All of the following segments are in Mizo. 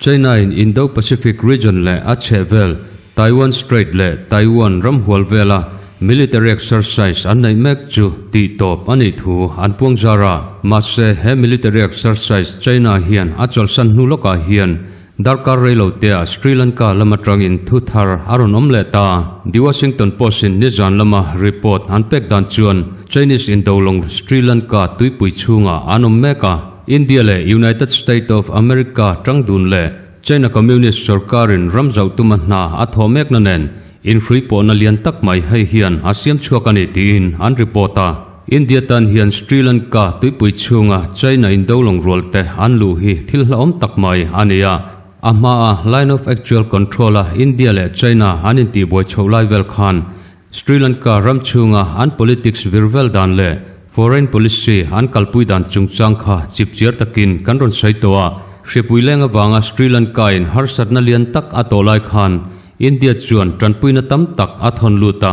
China in Indo-Pacific region leh a chhehvel, Taiwan Strait leh Taiwan ram hual vela military exercise an neih mek chu tih tawp a nih thu an puang zar a. Mahse, he military exercise China hian a chawlhsan hnu lawkah hian darkar rei lo teah Sri Lanka lam atangin thu thar a rawn awm leh ta. The Washington Post in nizan lama report an pek dan chuan Chinese indolawng Sri Lanka tuipui chhungah an awm mek a. India leh United State of America tang dun leh China Communist sorkarin ram zauh tuma hna a thawh mekna nen inhrui pawhna lian tak mai hei hian a siam chhuak a ni tiin an report a. India tan hian Sri Lanka tuipui chhunga China indolawng rual te an luh hi thil hlauhawm tak mai a ni a. A hmaa Line of Actual Control a India leh China an intihbuai chhoh lai vel khan Sri Lanka ram chhunga an politics vir vel dan leh foreign policy an kalpui dan chungchang kha chipchiar takin kan rawn sawi tawh a. Hripui leng avanga Sri Lanka in harsatna lian tak a tawh lai khan India chuan tanpuina tam tak a thawn lut a,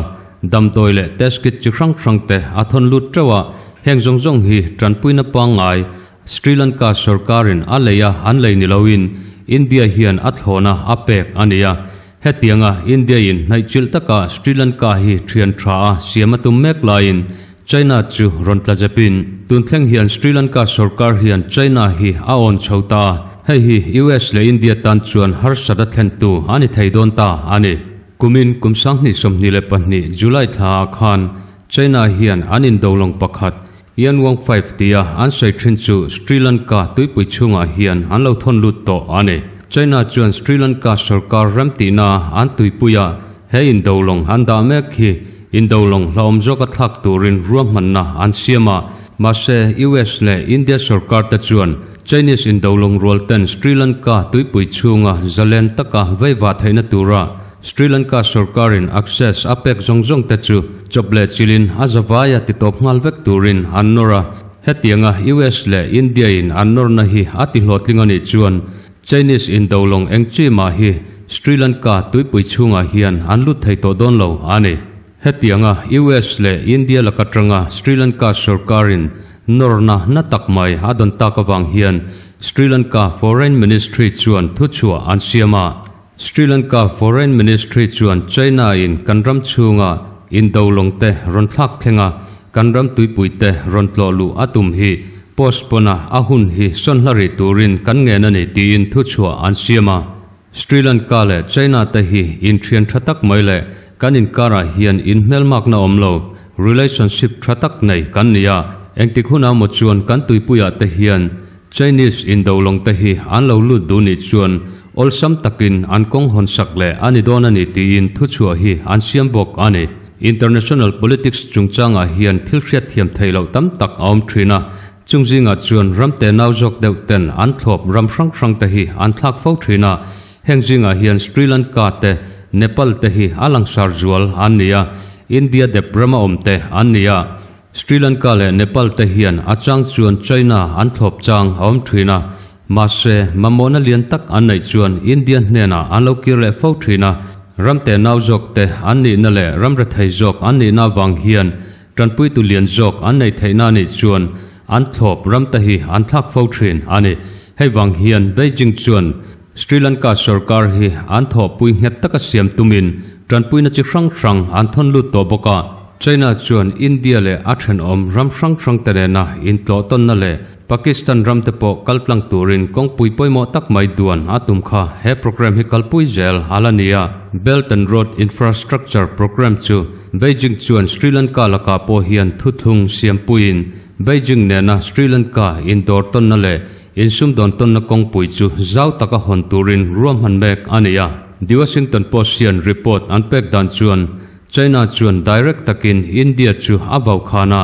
damdawi leh test kit chi hrang hrang te a thawn lut teuh a, heng zawng zawng hi tanpuina pangngai Sri Lanka sorkarin a lei a an lei ni loin India hian a thlawna a pek a ni a. Hetianga India in hnaihchilh taka Sri Lanka hi thian tha a siam a tum mek laiin China chu rawn tla zepin tun thleng hian Sri Lanka sorkar hian China hi a awn chho ta a, hei hi US leh India tan chuan harsat a thlentu a ni thei dawn ta a ni. Kumin kum 2022 July thla ah khan China hian an indolawng pakhat Yanwang 5 tia an sawi thin chu Sri Lanka tuipui chhungah hian an lo thawn lut tawh a ni. China chuan Sri Lanka sorkar remtihna an tuipuia he indolawng an dah mek hi indolawng hlauhawm zawka thlak turin ruahmanna an siam a. Mahse, US leh India sorkar te chuan Chinese indolawng rual ten Sri Lanka tuipui chhunga zalen taka veivah theihna tura Sri Lanka sorkarin access a pek zawng zawng te chu chawp leh chilin a zavaia titawp nghal vek turin an nawr a. Hetianga US leh India in an nawrna hi a ti hlawhtling a nih chuan Chinese indolawng eng chi mah hi Sri Lanka tuipui chhungah hian an lut thei tawh dawn lo a ni. Hetianga US leh India laka tanga Sri Lanka sorkarin nawrna na tak mai a dawn tak avang hian Sri Lanka Foreign Ministry chuan thuchhuah an siam a. Sri Lanka Foreign Ministry chuan China in kan ram chhunga indolawng te rawn thlak thlenga kan ram tuipui te rawn tlawh luh a tum hi postpone a a hun hi sawn hla rih turin kan ngen a ni tiin thuchhuah an siam a. Sri Lanka leh China te hi inthian tha tak mai leh kan inkarah hian inhmelmakna awm lo, relationship tha tak nei kan ni a, engtik hunah maw chuan kan tuipuiah te hian Chinese indolawng te hi an lo lut duh nih chuan awlsam takin an kawng hawn sak leh a ni dawn a ni tiin thuchhuah hi an siam bawk a ni. International politics chungchangah hian thil hriatthiam theih loh tam tak a awm thin a, chung zingah chuan ram tenau zawk deuh ten an thlawp ram hrang hrang te hi an thlak fo thin a, heng zingah hian Sri Lanka te, Nepal te hi a langsar zual an ni a, India dep rama awm te an ni a. Sri Lanka leh Nepal te hian a chang chuan China an thlawp chang a awm thin a, mahse mamawhna lian tak an neih chuan India hnenah an lo kir leh fo thin a, ram tenau zawk te an nihna leh ram rethei zawk an nihna avang hian tanpuitu lian zawk an neih theihna anih chuan an thlawp ram te hi an thlak fo thin a ni. Hei vang hian Beijing chuan Sri Lanka sorkar hi an thawhpui nghet taka siam tumin tanpuina chi hrang hrang an thawn lut tawh bawk a. China chuan India leh a thenawm ram hrang hrang te nena intlawhtawnna leh Pakistan ram te pawh kaltlang turin kawngpui pawimawh tak mai duan a tum kha he program hi kalpui zel a la ni a. Belt and Road Infrastructure Program chu Beijing chuan Sri Lanka lakah pawh hian thuthlung siampuiin Beijing nena Sri Lanka indawrtawnna leh insumdawn tawnna kawngpui chu zau taka hawn turin ruahman mek a ni a. The Washington Post hian report an pek dan chuan China chuan direct takin India chu a vau khan a,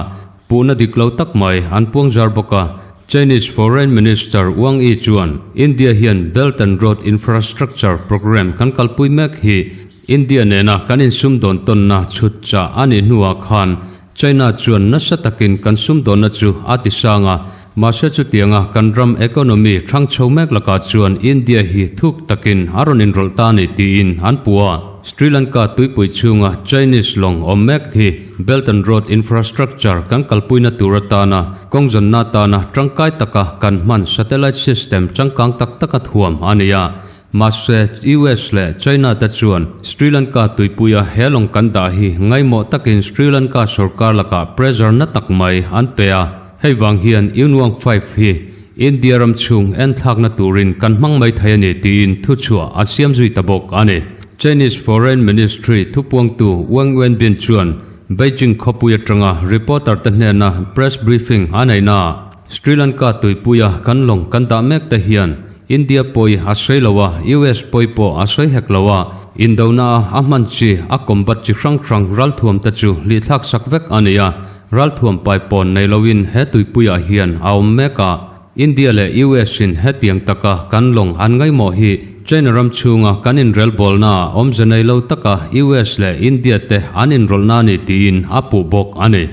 puhna dik lo tak mai an puang zar bawk a. Chinese Foreign Minister Wang Yi chuan India hian Belt and Road Infrastructure Programme kan kalpui mek hi India nena kan insumdawn tawnna chhut chah a nih hnuah khan China chuan nasa takin kan sumdawnna chu a ti sang a, mahse chutianga kan ram economy thang chho mek lakah chuan India hi thuk takin a rawn inrawlh ta a ni tiin an puh a. Sri Lanka tuipui chhunga Chinese lawng awm mek hi Belt and Road Infrastructure kan kalpuina tur atana kawngzawnna atana tangkai taka kan hman satellite system changkang tak taka thuam a ni a. Mahse, US leh China te chuan Sri Lanka tuipuia he lawng kan dah hi ngaimawh takin Sri Lanka sorkar lakah pressure na tak mai an pe a. Hei vang hian Yunwang 5 hi India ram chhung en thlakna turin kan hmang mai thei a ni tiin thuchhuah a siam zui ta bawk a ni. Chinese Foreign Ministry thupuangtu Wang Wenbin chuan Beijing khawpui atanga reporter te hnena press briefing a neihna ah Sri Lanka tuipuia kan lawng kan dah mek te hian India pawi a sawi lo a, US pawi pawh a sawi hek lo a, indona a a hman chi a combat chi hrang hrang ralthuam te chu hlih thlak sak vek a ni a. Ralthuam pai pawn nei loin he tuipuiah hian a awm mek a. India leh US in hetiang taka kan lawng an ngaihmawh hi China ram chhunga kan inrelbawlnaah awmze nei lo taka US leh India te an inrawlhna a ni tiin a puh bawk a ni.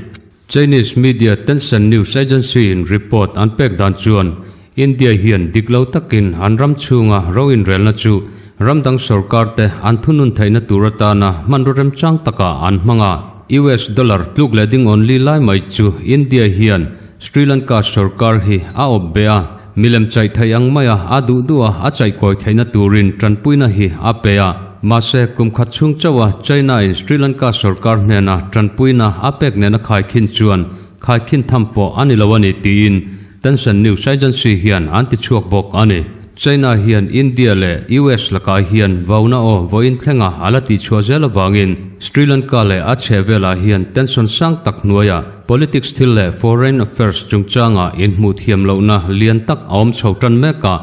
Chinese media Tencent News Agency in report an pek dan chuan India hian dik lo takin an ram chhunga ro inrelna chu ram dang sorkar te an thunun theihna tur atana hmanraw remchang takah an hmang a. US dollar tluk leh ding awn li lai mai chu India hian Sri Lanka sorkar hi a awp be a, milem chaih theih ang maia a duh duh a a chaih kawi theihna turin tanpuina hi a pe a. Mahse, kum khat chhung chauha China in Sri Lanka sorkar hnena tanpuina a pek nena khaikhin chuan khaikhin tham pawh a ni lo a ni tiin Tencent News Agency hian an ti chhuak bawk a ni. China hian India leh US lakah hian vauna aw vawiin thlenga a la tihchhuah zel avangin Sri Lanka leh a chhehvelah hian tension sang tak hnuaiah politics thil leh foreign affairs chungchanga inhmuh thiam lohna lian tak a awm chho tan mek a,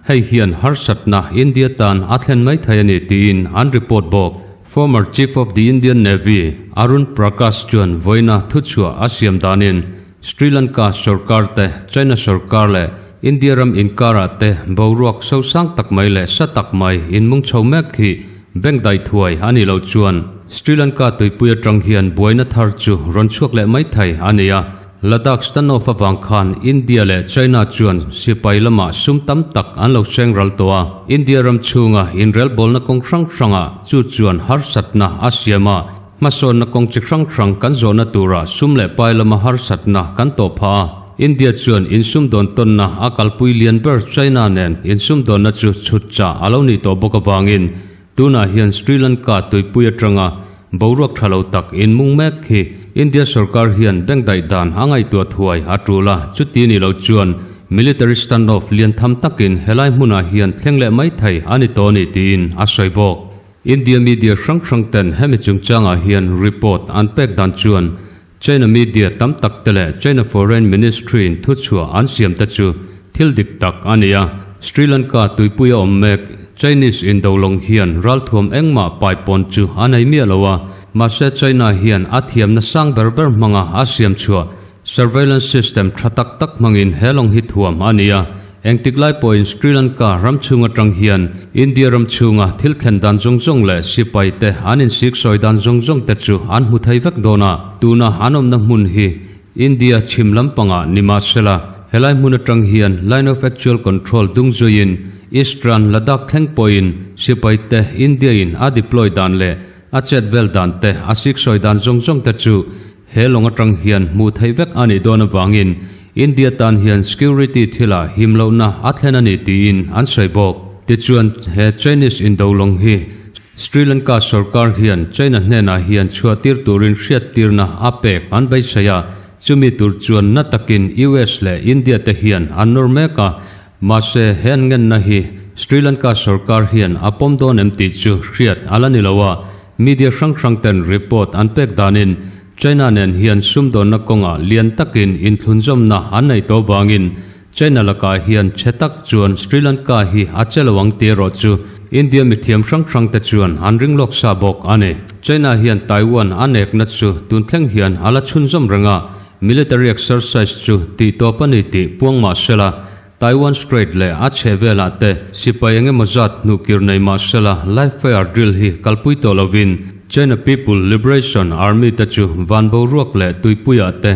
hei hian harsatna India tan a thlen mai thei a ni tiin an report bawk. Former Chief of the Indian Navy Arun Prakash chuan vawiina thuchhuah a siam danin Sri Lanka sorkar te, China sorkar leh India ram inkarah te boruak sosang tak mai leh sa tak mai inmung chho mek hi bank dai thuai a nih loh chuan Sri Lanka tuipui atang hian buaina thar chu rawn chhuak leh mai thei a ni a. Ladakh standoff avang khan India leh China chuan sipai lamah sum tam tak an lo seng ral tawh a. India ram chhunga inrelbawlna kawng hrang hrangah chu chuan harsatna a siam a. Hmasawnna kawng chi hrang hrang kan zawhna turah sum leh pai lama harsatna kan tawh phah a. India chuan insumdawn tawnna a kalpui lian ber China nen insumdawnna chu chhut chah a lo nih tawh bawk avangin tunah hian Sri Lanka tuipui atanga boruak tha lo tak inmung mek hi India sorkar hian bengdaih dan a ngaihtuah thuai a tul a, chuti nih loh chuan military standoff lian tham takin helai hmunah hian thleng leh mai thei a ni tawh a ni tiin a sawi bawk. India media hrang hrang ten hemi chungchangah hian report an pek dan chuan China media tam tak te leh China Foreign Ministry in thuchhuah an siam te chu thil dik tak a ni a. Sri Lanka tuipui a awm mek Chinese indolawng hian ralthuam engmah paipawn chu a nei miah lo a, mahse China hian a thiamna sang ber ber hmanga a siam chhuah Surveillance system tha tak tak hmangin he lawng hi thuam a ni a, engtik lai pawhin Sri Lanka ram chhung atang hian India ram chhunga thil thlen dan zawng zawng leh sipai te an insik sawi dan zawng zawng te chu an hmu thei vek dawn a, tuna an awmna hmun hi India chhim lampangah ni mahsela helai hmun atang hian Line of Actual Control dung zuiin Eastern Ladakh thleng pawhin sipai te India in a deploy dan leh a chet vel dan te a siksawi dan zawng zawng te chu He lawng atang hian hmuh theih vek a nih dawn avangin India tan hian security thilah him lohna a thlen a ni tiin an sawi bawk. Tichuan, he Chinese indo lawng hi Sri Lanka sorkar hian China hnenah hian chhuahtir turin hriattirna a pek an beisei a, chumi tur chuan na takin US leh India te hian an nawr mek a, mahse he an ngenna hi Sri Lanka sorkar hian a pawm dawn em tih chu hriat a la ni lo a. Media hrang hrang ten report an pek danin China nen hian sumdawnna kawngah lian takin inthlunzawmna an nei tawh vangin China lakah hian chhe tak chuan Sri Lanka hi a che lo ang tih erawh chu India mithiam hrang hrang te chuan an ring lawk sa bawk a ni. China hian Taiwan a nekna chu tun thleng hian a la chhunzawm reng a, military exercise chu tih tawp a ni tih puang mah sela Taiwan Strait leh a chhehvelah te sipai eng emaw zat hnuhkir nei mah sela live fire drill hi kalpui tawh lovin China People Liberation Army te chu van boruak leh tuipuiah te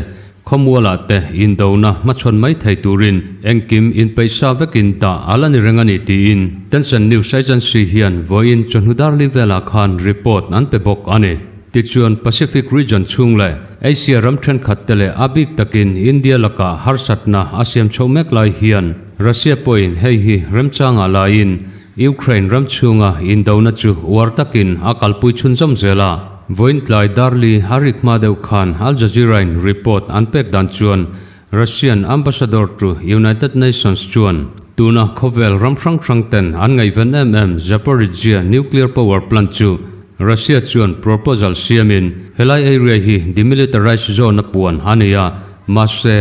Khawmualah te indona hmachhawn mai thei turin engkim inpeih sa vekin dah a la ni reng a ni tiin Tencent News Agency hian vawiin chawhnu darli velah khan report an pe bawk a ni. Tichuan Pacific region chhung leh Asia ram thenkhat te leh a bik takin India lakah harsatna a siam chhoh mek lai hian Russia pawhin hei hi remchangah laiin Ukraine ram chhunga indona chu uar takin a kalpui chhunzawm zel a. Vawiin tlai darli a rik hma deuh khan Al Jazeera-in report an pek dan chuan Russian ambassador to United Nations chuan tuna khawvel ram hrang hrang ten an ngaihven em em Zaporizhzhia nuclear power plant chu Russia chuan proposal siamin helai area hi demilitarized zone a puan a ni a, mahse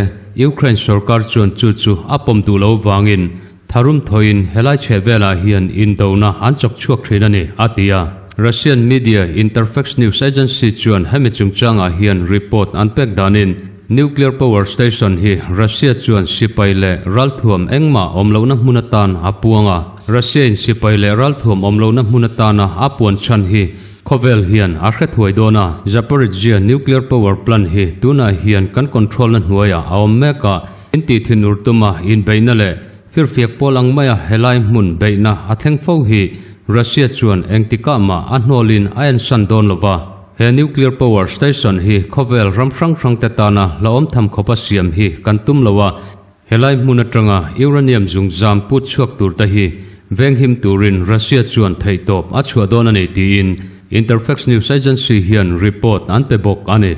Ukraine sorkar chuan chu chu a pawm duh lo vangin Tharum thawiin helai chheh velah hian indona an chawk chhuak thin a ni, a ti a. Russian media Interfax news agency chuan hemi chungchangah hian report an pek danin nuclear power station hi Russia chuan sipai leh ralthuam engmah awm lohna hmun atan a puang a. Russia-in sipai leh ralthuam awm lohna hmun atana a puan chhan hi khawvel hian a hre thuai dawn a. Zaporizhzhia nuclear power plant hi tunah hian kan control-na hnuaiah a awm mek a, Inti thinur tuma inbeihna leh firfiak pawl ang maia helai hmun beihna a thleng fo hi Russia chuan engtikah mah a hnawlin a ensan dawn lo va. He nuclear power station hi khawvel ram hrang hrangte tana hlauhawm tham khawpa siam hi kan tum lo a, helai hmun atanga uranium zungzam put chhuak turte hi venghim turin Russia chuan theihtawp a chhuah dawn a ni tiin Interfax news agency hian report an pe bawk a ni.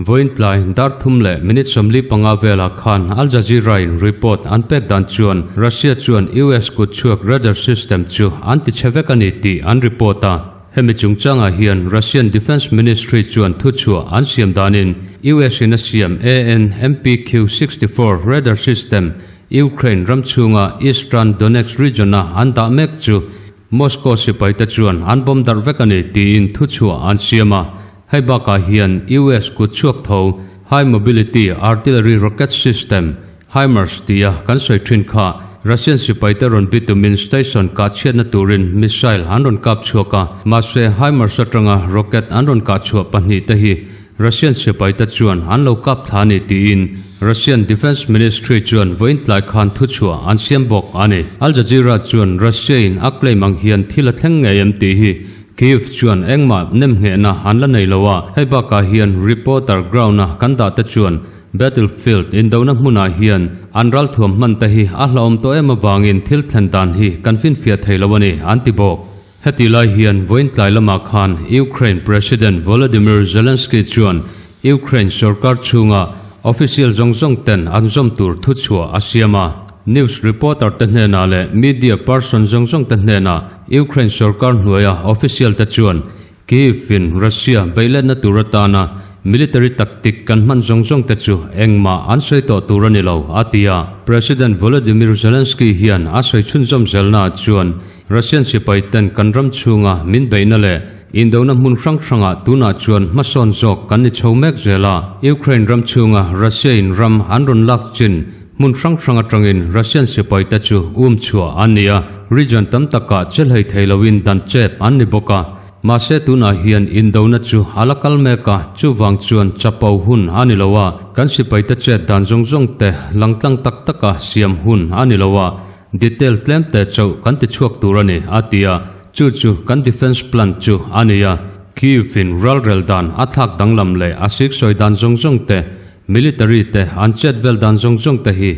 Vawiin tlai dar thum leh minute 45 velah khan Al Jazeera-in report an pek dan chuan Russia chuan US kut chhuak radar system chu an ti chhe vek a ni tih an report a. Hemi chungchangah hian Russian Defence Ministry chuan thuchhuah an siam danin US-in a siam AN-MPQ 64 radar system Ukraine ram chhunga Eastern Donetsk region-a an dah mek chu Moscow sipaite chuan an bomb darh vek a ni tiin thuchhuah an siam a. Hei bakah hian US kut chhuak tho High Mobility Artillery Rocket System, HIMARS, tia kan sawi thin kha Russian sipaite rawn bitumin station kah chhiatna turin missile an rawn kap chhuak a, mahse HIMARS atanga rocket an rawn kah chhuah pahnihte hi Russian sipaite chuan an lo kap thla a ni tiin Russian Defence Ministry chuan vawiin tlai khan thuchhuah an siam bawk a ni. Al Jazeera chuan Russia-in a claim ang hian thil a thleng ngei em tih hi Kyiv chuan engmah nemnghehna an la nei lo a, hei bakah hian reporter ground-a kan dah te chuan battlefield indona hmunah hian an ralthuam hman te hi a hlauhawm tawh em avangin thil thlen dan hi kan finfiah thei lo a ni, an ti bawk. Heti lai hian vawiin tlai lamah khan Ukraine President Volodymyr Zelensky chuan Ukraine sorkar chhunga official zawng zawng ten an zawm tur thuchhuah a siam a. News reporter te hnenah leh media person zawng zawng te hnenah Ukraine sorkar hnuaia official te chuan Kyiv in Russia beihletna tur atana military tactic kan hman zawng zawng te chu engmah an sawi tawh tur a ni lo, a ti a. President Volodymyr Zelensky hian a sawi chhunzawm zelnaah chuan Russian sipai ten kan ram chhunga min beihna leh indona hmun hrang hrangah tunah chuan hmasawn zawk kan ni chho mek zel a. Ukraine ram chhunga Russia in ram an rawn lak chin hmun hrang hrang atangin Russian sipai te chu um chhuah an ni a, region tam takah che hlei thei loin dan chep an ni bawk a. Mahse tunah hian indona chu a la kal mek a, chuvang chuan chapo hun a ni lo a, kan sipai te chet dan zawng zawng te langtlang tak taka siam hun a ni lo a, Detail tlem te chauh kan ti chhuak tur a ni, a ti a. Chu chu kan defence plan chu a ni a. Kyiv-in ralrel dan a thlak danglam leh a siksawi dan zawng zawng te, military te an chet vel dan zawng zawng te hi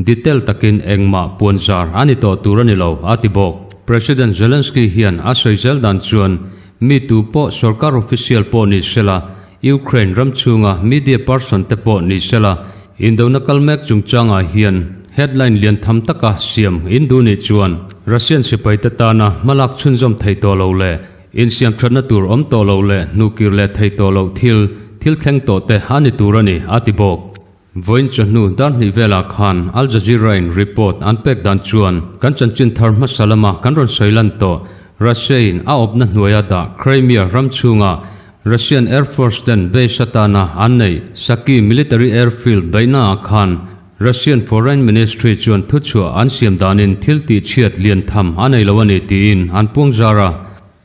detail takin engmah puanzar a ni tawh tur a ni lo, a ti bawk. President Zelensky hian a sawi zel dan chuan mi tu pawh sorkar official pawh ni sela, Ukraine ram chhunga media person te pawh ni sela, indona kal mek chungchangah hian headline lian tham taka siam in duh nih chuan Russian sipaite tana hmalak chhunzawm thei tawh lo leh insiam thatna tur awm tawh lo leh hnukir leh thei tawh loh thil thil thleng tawh te a ni tur a ni, a ti bawk. Vawiin chawhnu dar hnih velah khan Al Jazeera-in report an pek dan chuan kan chanchin thar hmasa lama kan rawn sawi lan tawh Russia-in a awpna hnuaia dah Crimea ram chhunga Russian Air Force ten base atana an neih Saki military airfield beihnaah khan Russian Foreign Ministry chuan thuchhuah an siam danin thil tihchhiat lian tham a nei lo a ni tiin an puang zar a.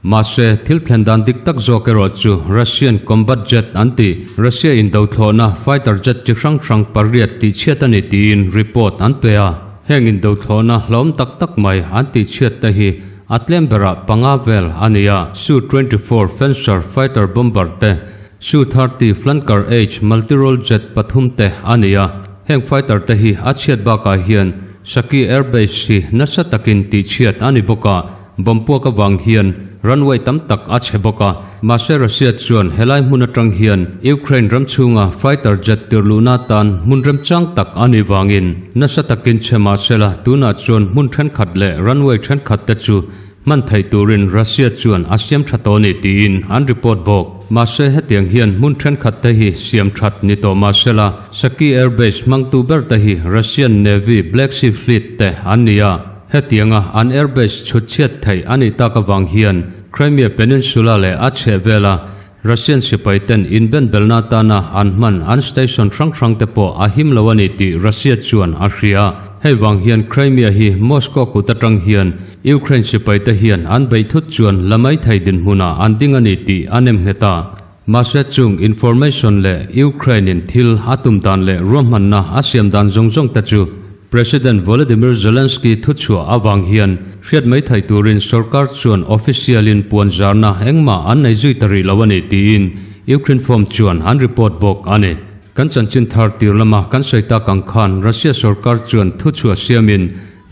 Mahse, thil thlen dan dik tak zawk erawh chu Russian combat jet an tih, Russia indo thlawhna fighter jet chi hrang hrang pariat tihchhiat a ni tiin report an pe a. Heng indo thlawhna hlawm tak tak mai an tihchhiat te hi a tlem berah panga vel a ni a, Su-24 Fencer fighter bomber te, Su-30 Flanker H multirole jet pathum te a ni a. Heng fighter te hi a chhiat bakah hian Saki Airbase hi nasa takin tihchhiat a ni bawk a, bomb puak avang hian runway tam tak a chhe bawk a. Mahse Russia chuan helai hmun atang hian Ukraine ram chhunga fighter jet tirhluhna atan hmun remchang tak a nih vangin nasa takin chhe mahsela tunah chuan hmun thenkhat leh runway thenkhat te chu Hman theih turin Russia chuan a siam tha tawh a ni tiin an report bawk. Mahse hetiang hian hmun thenkhat te hi siam that ni tawh mahsela Saki Air Base hmangtu ber te hi Russian Navy Black Sea Fleet te an ni a. Hetianga an air base chhut chhiat theih a nih tak avang hian Crimea Peninsula leh a chhehvela Russian sipai ten inbenbelna atana an hman an station hrang hrang te pawh a him lo a ni tih Russia chuan a hria. Hei vang hian Crimea hi Moscow kut atang hian Ukraine sipai te hian an beih thut chuan la mai thei dinhmunah an ding a ni tih a nem nghet a. Mahse chung information leh Ukraine in thil a tum dan leh ruahmanna a siam dan zawng zawng te chu President Volodymyr Zelensky thuchhuah avang hian hriat mai thei turin sorkar chuan official in puan zarna engmah an nei zui ta rih lo a ni tiin Ukrinform chuan an report bawk a ni. Kan chanchin thar tir lama kan sawi tak ang khan Russia sorkar chuan thuchhuah siamin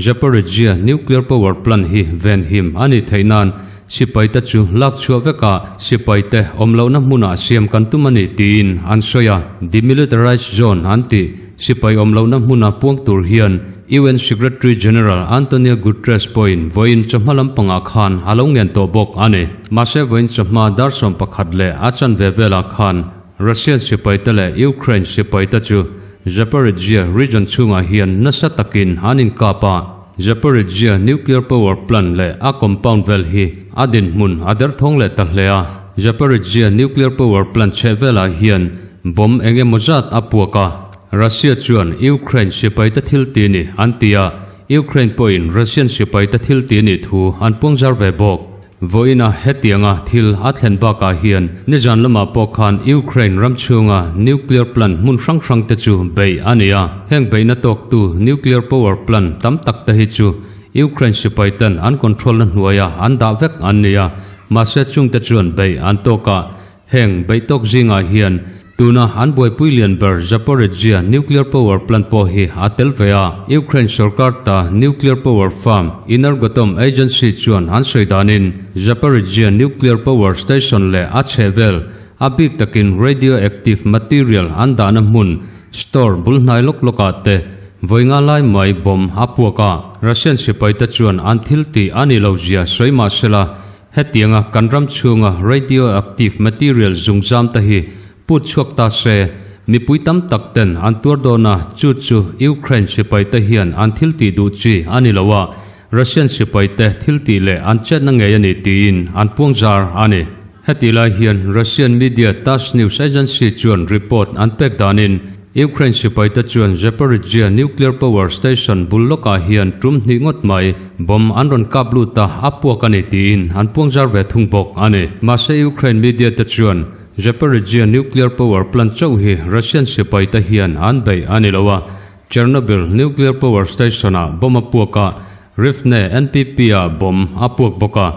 Zaporizhzhia nuclear power plant hi venhim a nih theih nan sipaite chu lak chhuah veka sipaite awm lohna hmunah siam kan tum a ni tiin an sawi a, demilitarized zone an tih. Sipai awm lohna hmuna puang tur hian UN Secretary General Antonio Guterres pawhin vawiin chawhma lampangah khan a lo ngen tawh bawk a ni. Mahse vawiin chawhma dar 11 leh a chanve velah khan Russian sipaite leh Ukraine sipaite chu Zaporizhzhia region chhungah hian nasa takin an inkap a. Zaporizhzhia nuclear power plant leh a compound vel hi a dinhmun a derthawng leh ta hle a. Zaporizhzhia nuclear power plant chheh velah hian Bomb eng emaw zat a puak a, Russia chuan Ukraine sipaite thil ti ni an ti a, Ukraine pawhin Russian sipaite thil ti nih thu an puangzar ve bawk. Vawiina hetianga thil a thlen bakah hian nizan lamah pawh khan Ukraine ram chhunga nuclear plant hmun hrang hrangte chu beih a ni a, heng beihna tawktu nuclear power plant tam tak te hi chu Ukraine sipaiten an control na hnuaia an dah vek an ni a, mahse chungte chuan beih an tawk a, Heng beihtawk zingah hian tuna an buaipui lian ber Zaporizhzhia nuclear power plant pawh hi a tel ve a. Ukraine sorkar ta nuclear power firm Energoatom agency chuan an sawi danin Zaporizhzhia nuclear power station leh a chhehvel a bik takin radioactive material an dahna hmun store bul hnai lawk lawkah te vawi nga lai mai bomb a puak a. Russian sipaite chuan an thil tih a nih lohzia sawi mahsela Hetianga kan ram chhunga radioactive material zungzam te hi put chhuak ta se, mipui tam tak ten an tuar dawn a, chu chu Ukraine sipai te hian an thil tih duh chi a ni lo a, Russian sipai te thil tih leh an chetna ngei a ni tiin an puangzar a ni. Hetih lai hian Russian media Tass news agency chuan report an pek danin, Ukraine sipaite chuan Zaporizhzhia nuclear power station bul lawkah hian tum hnih ngawt mai bomb an rawn kap lut a, a puak a ni tiin an puangzar ve thung bawk a ni. Mahse Ukraine media te chuan Zaporizhzhia nuclear power plant chauh hi Russian sipaite hian an beih a ni lo a, Chernobyl nuclear power station-ah bomb a puak a, Rivne NPP-ah bomb a puak bawk a.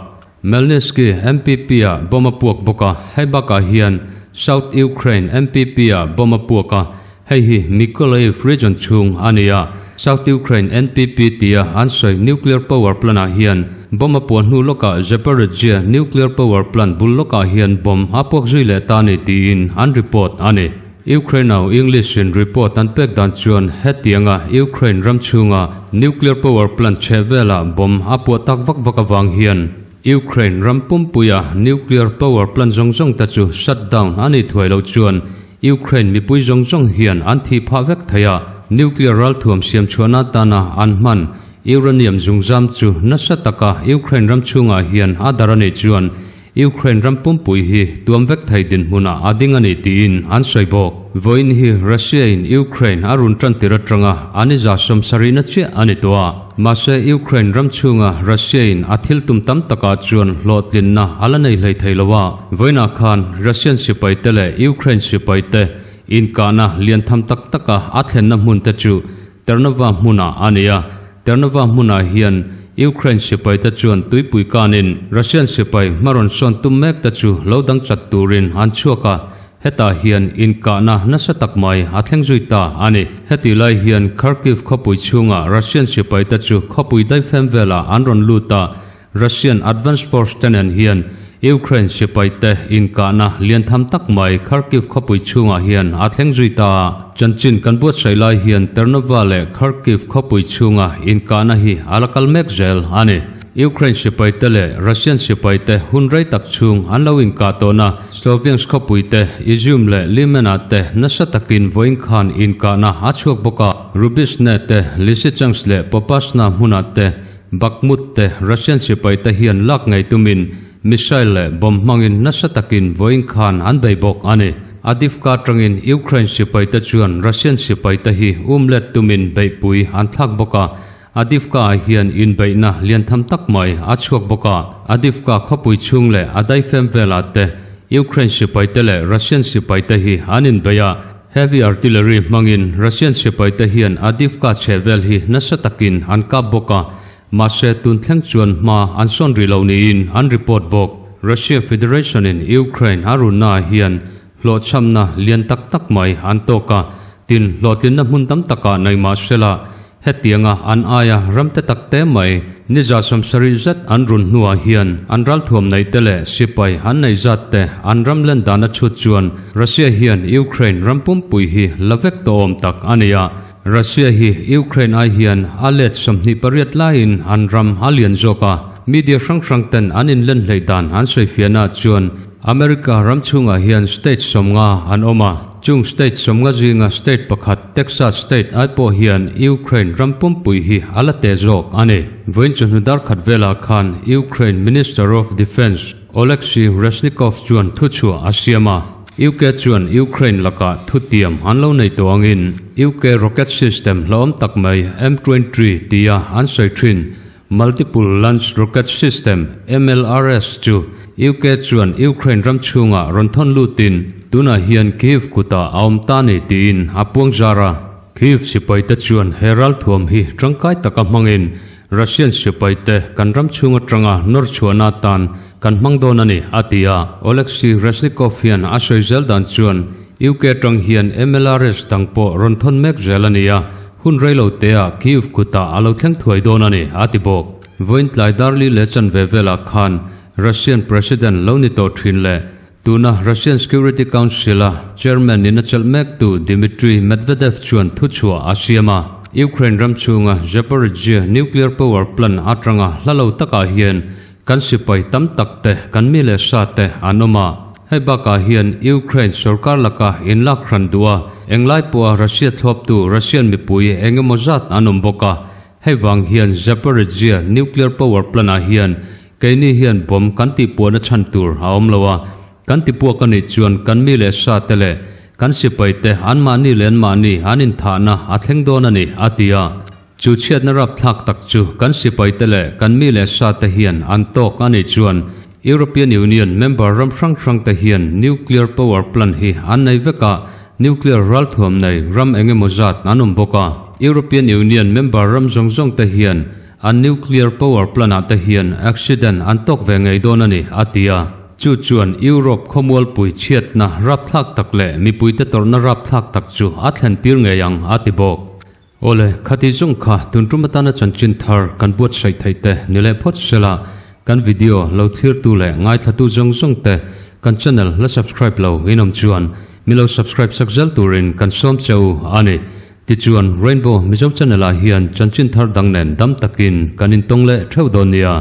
Melnytsky NPP-ah bomb a puak bawk a, hei bakah hian South Ukraine NPP-ah bomb a puak a, hei hi Mykolaiv region chhung a ni a. South Ukraine NPP tia an sawi nuclear power plant-ah hian bomb a puah hnu lawkah Zaporizhzhia nuclear power plant bul lawkah hian bomb a puak zui leh ta a ni tiin an report a ni. Ukraine au English-in report an pek dan chuan hetianga Ukraine ram chhunga nuclear power plant chhe velah bomb a puah tak vak vak avang hian Ukraine ram pumpuia nuclear power plant zawng zawng te chu shut down a nih thuai loh chuan Ukraine mipui zawng zawng hian an thih phah vek thei a, nuclear ralthuam siam chhuahna atana an hman uranium zungzam chu nasa taka Ukraine ram chhungah hian a dar a nih chuan. Ukraine ram pumpui hi tuam vek thei dinhmunah a ding a ni tiin an sawi bawk. Vawiin hi Russia in Ukraine a run tan tir atanga an i 70 na chiah a ni tawh a. Mahse Ukraine ram chhunga Russia in a thil tum tam takah chuan hlawhtlinna a la nei hlei thei lo a. Vawiinah khan Russian sipai te leh Ukraine sipai te inkahna lian tham tak taka a thlenna hmun te chu Ternova hmunah a ni a. Ternova hmunah hian Ukraine sipai te chuan tuipui kanin Russian sipai hmarawn sawn tum mek te chu lo dang chat turin an chhuak a, hetah hian inkahna nasa tak mai a thleng zui ta a ni. Hetih lai hian Kharkiv khawpui chhungah Russian sipai te chu khawpui daifem velah an rawn lut a, Russian Advance Force te nen hian Ukraine sipai te inkahna lian tham tak mai Kharkiv khawpui chhungah hian a thleng zui ta. Chanchin kan buatsaih lai hian Ternova leh Kharkiv khawpui chhunga inkahna hi a la kal mek zel a ni. Ukraine sipai te leh Russian sipai te hun rei tak chhung an lo inkah tawhna Sloviansk khawpui te, Izium leh Lyman-ah te nasa takin vawiin khan inkahna a chhuak bawk a. Rubizhne te, Lysychansk leh Popasna hmunah te Bakhmut te Russian sipai te hian lak ngei tumin missile leh bomb hmangin nasa takin vawiin khan an bei bawk a ni. Adivka atangin Ukraine sipai te chuan Russian sipai te hi um let tumin beihpui an thlak bawk a, Adivka ah hian inbeihna lian tham tak mai a chhuak bawk a. Adivka khawpui chhung leh a daifem velah te Ukraine sipai te leh Russian sipai te hi an inbei a, Heavy artillery hmangin Russian sipaite hian Adivka chhehvel hi nasa takin an kap bawk a, mahse tun thleng chuan hma an sawn rih lo niin an report bawk. Russia Federation-in Ukraine a runnaah hian hlawhchhamna lian tak tak mai an tawk a, tin hlawhtlinna hmun tam takah nei mah sela Hetianga an aia ramte takte mai ni 70 zet an run hnuah hian an ralthuam neihte leh sipai an nei zatte an ram len dan a chhut chuan Russia hian Ukraine ram pumpui hi la vek tawh awm tak a ni a. Russia hi Ukraine ai hian a let 28 laiin an ram a lian zawk a. Media hrang hrang ten an inlen hleih dan an sawifiahnaah chuan America ram chhungah hian state 50 an awm a. Chung state 50 zinga state pakhat Texas state ai pawh hian Ukraine ram pumpui hi a la teh zawk a ni. Vawiin chawhnu dar khat velah khan Ukraine Minister of Defence Oleksiy Reznikov chuan thuchhuah a siam a. UK chuan Ukraine lakah thutiam an lo nei tawh angin UK rocket system hlauhawm tak mai M23 tia an sawi thin Multiple Launch Rocket System, MLRS, chu UK chuan Ukraine ram chhungah rawn thawn lutin tunah hian Kyiv kutah a awm ta ni tiin a puang zar a. Kyiv sipaite chuan he ralthuam hi tangkai taka hmangin Russian sipaite kan ram chhung atanga nawr chhuahna atan kan hmang dawn a ni, a ti a. Oleksiy Reznikov hian a sawi zel dan chuan UK atang hian MLRS dang pawh rawn thawn mek zel a ni a, Hun rei lo teah Kyiv kutah a lo thleng thuai dawn a ni, a ti bawk. Vawiin tlai darli leh chanve velah khan Russian President lo ni tawh thin leh tuna Russian Security Council-a Chairman in a chelh mektu Dmitry Medvedev chuan thuchhuah a siam a. Ukraine ram chhunga Zaporizhzhia nuclear power plant atanga hla lo takah hian kan sipai tam tak te, kan mi leh sa te an awm a. Hei bakah hian Ukraine sorkar laka inlak hran duh a, englai pawha Russia thlawptu Russian mipui eng emaw zat an awm bawk a. Hei vang hian Zaporizhzhia nuclear power plant-ah hian keini hian bomb kan tihpuahna chhan tur a awm lo a, kan tipuak a nih chuan kan mi leh sa te leh kan sipai te anmahni leh anmahni an inthahna a thleng dawn a ni, a ti a. Chu chhiatna rapthlak tak chu kan sipaite leh kan mi leh sate hian an tawk a nih chuan European Union member ram hrang hrangte hian nuclear power plant hi an nei vek a, nuclear ralthuam nei ram eng emaw zat an awm bawk a. European Union member ram zawng zawngte hian an nuclear power plant-ah te hian accident an tawk ve ngei dawn a ni, a ti a. Chu chuan Europe khawmualpui chhiatna rapthlak tak leh mipuite tawrhna rapthlak tak chu a thlen tir ngei ang, a ti bawk. Awle, khati zawng kha tun tum atana chanchin thar kan buatsaih theih te ni leh phawt sela, kan video lo thlirtu leh ngaithlatu zawng zawng te kan channel la subscribe lo in awm chuan mi lo subscribe sak zel turin kan sawm che u a ni. Tichuan Rainbow Mizo channel ah hian chanchin thar dang nen dam takin kan intawng leh theuh dawn nia.